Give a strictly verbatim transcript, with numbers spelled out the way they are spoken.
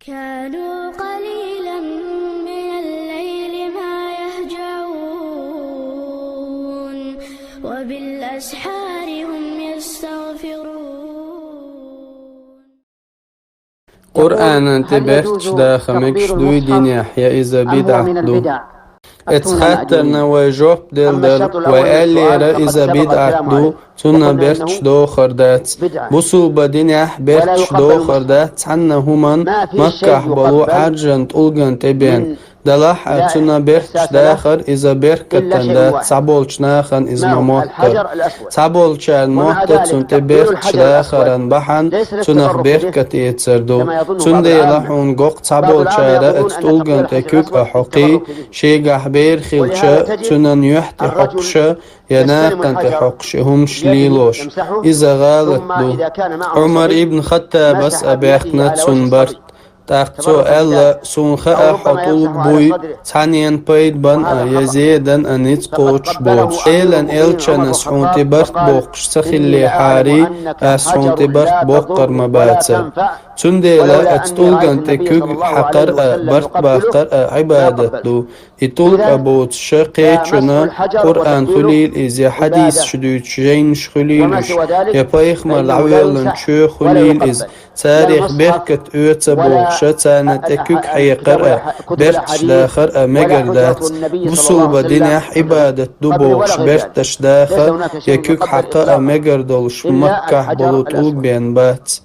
كانوا قليلا من الليل ما يهجعون وبالأسحار هم يستغفرون. Къуръанан тӀе берташ даха мегаш дуй динехь, я иза бидӀат ду? Эцу хаттарна вай жоп делла дара, вай аьллера иза бидӀат ду, цунна берташ дохар дац. Бусулба динехь берташ дохар дац цхьанна хӀуман, Маккахь болу Ӏаьржан тӀулган тӀе бен. Делахь а цунна берташ дахар иза беркатан дац, цхьаболчу нахана иза ма моттара. Цхьаболчарна мотта цунна тӀе берташ дахаран бахьана цунах беркат эцар ду. Цундела хьуна го-кх, цхьаболчара оцу тӀулган тӀе куьг а хьокхий, шегахь бер хилча, цуьнан юьхь тӀе хьокхуша, я накхан тӀе хьокхуша хӀумаш лелош. Иза гӀалат ду. Ӏумар ибн Хаттабас а баьккхина цунна барт. ТӀаккха цо аьлла: «Суна хаьа, хьо тӀулг буй, цхьаннена пайда бан а, я зедан а ницкъ кхочуш боцуш. Элан элчанас хьуна тӀе барт боккхуш ца хиллехьарий, ас хьуна тӀе барт боккхур ма бацара. Цундела оцу тӀулган тӀе куьг хьакхар а, барт баккхар а Ӏибадат ду. И тӀулг а боцуша кхечунна Къуръан хуьлийла иза, я хьадисаш дуьйцуш жайнаш хуьлийла уьш, я пайхамар дӀавоьллина чоь хуьлийла иза. Царах беркат оьцу бохуша, царна тӀе куьг хьекхар а, берташ дахар а мегар дац. Бусулба динехь Ӏибадат ду бохуш берташ даха, я куьг хьакха а мегар долуш Маккахь болу тӀулг бен бац».